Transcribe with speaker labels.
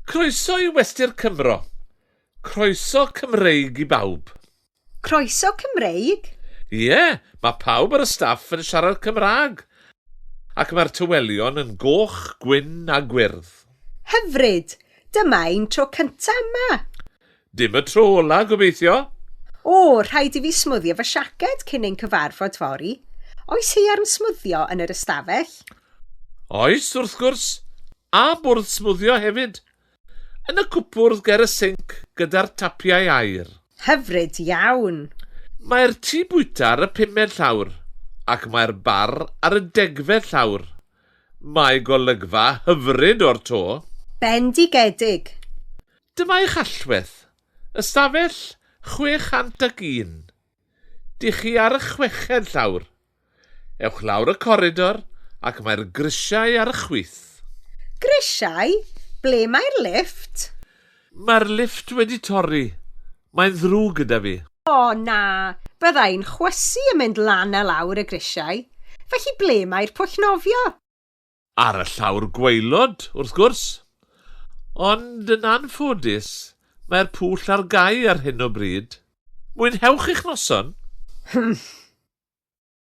Speaker 1: Croeso i Westy'r Cymro. Croeso Cymreig i bawb.
Speaker 2: Croeso Cymreig?
Speaker 1: Ie, yeah, mae pawb ar y staff yn siarad Cymraeg. Ac mae'r tywelion yn goch, gwyn a gwyrdd.
Speaker 2: Hyfryd! Dyma ein tro cyntaf yma.
Speaker 1: Dim y tro ola, gobeithio.
Speaker 2: O, rhaid i fi smwddio fy siaced cyn ein cyfarfod fory. Oes haearn smwddio yn yr ystafell?
Speaker 1: Oes, wrth gwrs. A bwrdd smwddio hefyd. Yn y cwpwrdd ger y sinc gyda'r tapiau aer.
Speaker 2: Hyfryd iawn.
Speaker 1: Mae'r tŷ bwyta ar y pumed llawr ac mae'r bar ar y 10fed llawr. Mae golygfa hyfryd o'r to.
Speaker 2: Bendigedig.
Speaker 1: Dyma eich allwedd. Ystafell 601. Dych chi ar y 6fed llawr. Ewch lawr y coridor ac mae'r grisiau ar y chwith.
Speaker 2: Grisiau? Ble mae'r lifft?
Speaker 1: Mae'r lifft wedi torri. Mae'n ddrwg gyda fi.
Speaker 2: O na, byddai'n chwysu yn mynd lan a lawr y grisiau. Felly ble mae'r pwll nofio?
Speaker 1: Ar y llawr gwaelod, wrth gwrs. Ond yn anffodus, mae'r pwll ar gau ar hyn o bryd. Mwynhewch eich noson.